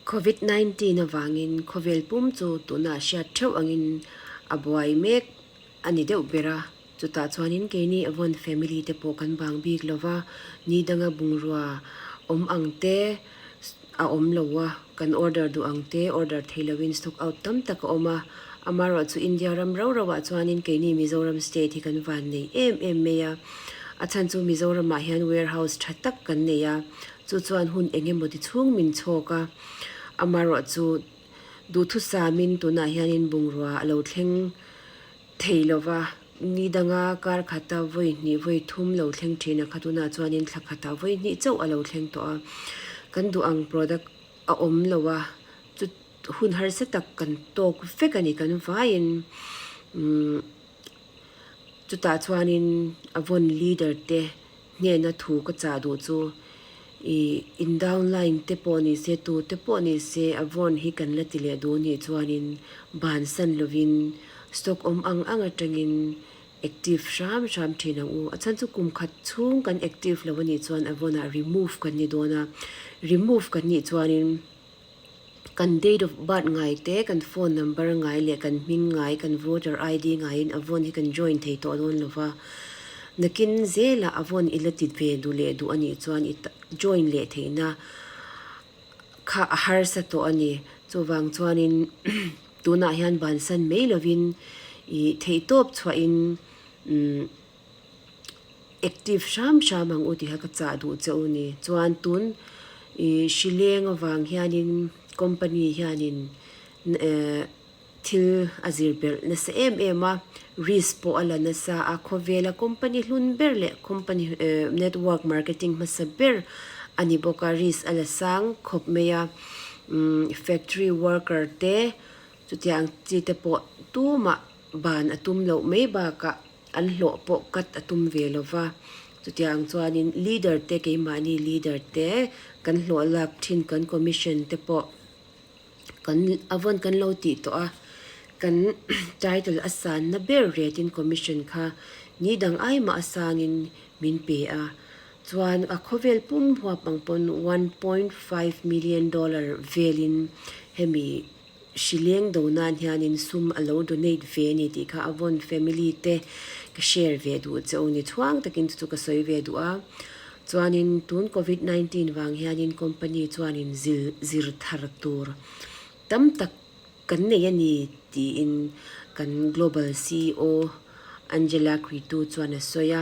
Covid 19 avangin khawvel pum chu tunah hriat theuh angin a buai mek a ni deuh ber a, chutah chuanin keini Avon family te pawh kan bang bik lo va, ni danga bungrua awm ang te a awm lo a, kan order duh ang te order thei loin stock out tam tak a awm a, amaherawhchu India ram rau rauah chuanin keini Mizoram state hi kan van nei em em mai a, a chhan chu Mizoramah hian warehouse tha tak kan nei a, chu chuan hun eng emaw ti chhung min chhawk a, amaherawhchu duhthusamin tunah hianin bungrua a lo thleng thei lo va, ni danga kar khata vawi hnih vawi thum lo thleng thin a kha tunah chuanin thla khatah vawi hnih chauh a lo thleng tawh a, kan duh ang product a awm lo a, chu hun harsa tak kan tawk vek a ni kan vaiin umm chutah chuanin a vawn leader te hnena thu ka chah duh chu ih in downline te pawh ni se tu te pawh ni se a vawn hi kan la ti leh duh nih chuanin bansan lovin stock awm ang ang atangin active hram hram thin ang u. A chhan chu kum khat chhung kan active lo anih chuan a vawnah remove kan ni dawn a, remove kan nih chuanin kan date of birth ngai te, kan phone number ngai leh kan hming ngai, kan voter ID ngaiin a vawn hi kan join thei tawh dawn lo va. Nakin zelah a vawn i la ti ve duh leh duh anih chuan i join leh theihna kha a harsa tawh a ni. Chuvang chuanin tunah hian bansan mai lovin ih theihtawp chhuahin umm active hram hram ang u tih kha ka chah duh che u ni. Chuan tun ih hri leng avang hianin company hianin eh thil a zir belh nasa em em a, risk pawh a la nasa a, khawvela company hlun ber leh company eh network marketing hmasa ber a ni bawk a, risk a la sang khawp mai a, umm factory worker te chutiang chi te pawh tumah ban a tum loh mai bakah. An hlawh pawh cut a tum ve lo va, chutiang chuanin leader te keimahni leader te kan hlawh lak thin kan commission te pawh kan a vawn kan lo tih tawh a, kan title a sanna ber retin commission kha ni dang ai mah a sangin min pe a, chuan a khawvel pum huap ang pawn $1.5 million velin hemi Hri leng do nan hianin sum a lo donate ve a ni tih kha Avon family te ka share ve duh che u ni chhuang takin chu chu ka sawi ve duh a. Chuanin tun covid 19 vang hianin company chuanin zil zir thar tur tam tak kan nei a ni tiin kan global ceo Angela Cretu chuan a sawi a.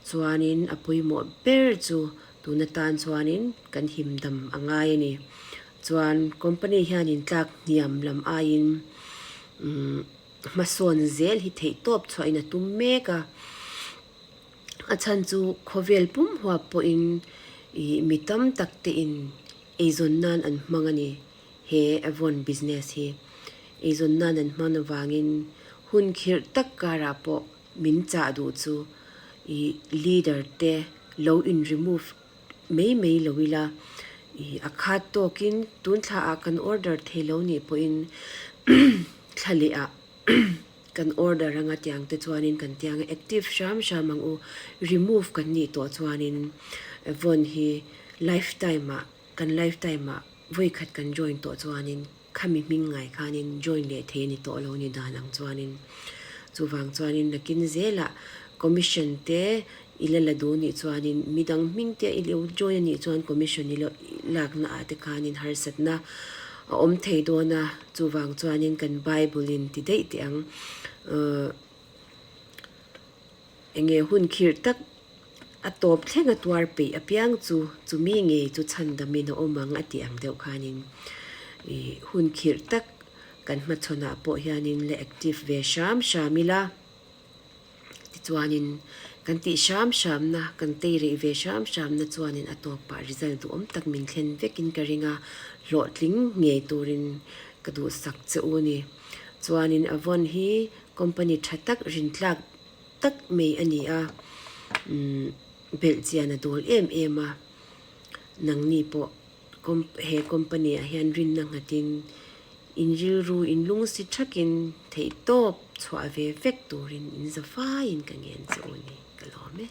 Chuanin a pawimawh ber chu tun atan chuanin kan himdam a ngai a ni. Chuan company hianin tlak hniam lam aiin umm hmasawn zel hi theih tawp chhuahin a tum mek a, a chhan chu khawvel pum huap pawhin ih mi tam tak te in eizawn nan an hmang a ni he Avon business hi eizawn nan an hman avangin hun khirh tak karah pawh min chah duh chu ih leader te lo in remove mai mai lo ila ih a khat tawkin tun thla ah kan order thei lo nih pawhin thla leh ah kan order anga tiang te chuanin kan tiang a active hram hram ang u remove kan nih tawh chuanin vawn hi lifetime ah kan lifetime ah vawi khat kan join tawh chuanin khami hming ngai khanin join leh thei a ni tawh lo ni dan ang chuanin chuvang chuanin nakin zelah commission te i la la duh nih chuanin midang hming te i lo join a nih chuan commission i lo lakna ah te khanin harsatna a awm thei dawn a chuvang chuanin kan bible in ti daih teh ang ahh enge hun khirh tak A tawp thleng a tuar peih apiang chu chumi ngei chu chhandamin a awm ang a tih ang deuh khanin ih hun khirh tak kan hmachhawnah pawh hianin la active ve hram hram ila tichuanin kan tih hram hramna kan tei rih ve hram hramna chuanin a tawpah result duhawm tak min thlen vekin ka ring a, hlawhtling ngei turin ka duhsak che u a ni. Chuanin Avon hi company tha tak rintlak tak mai a ni a, umm belh chian a dawl em em a, nangni pawh he company ah hian rinna nghatin in rilru in lung si thakin theihtawp chhuah ve vek turin in za faiin ka ngen che u ni ka lawm e.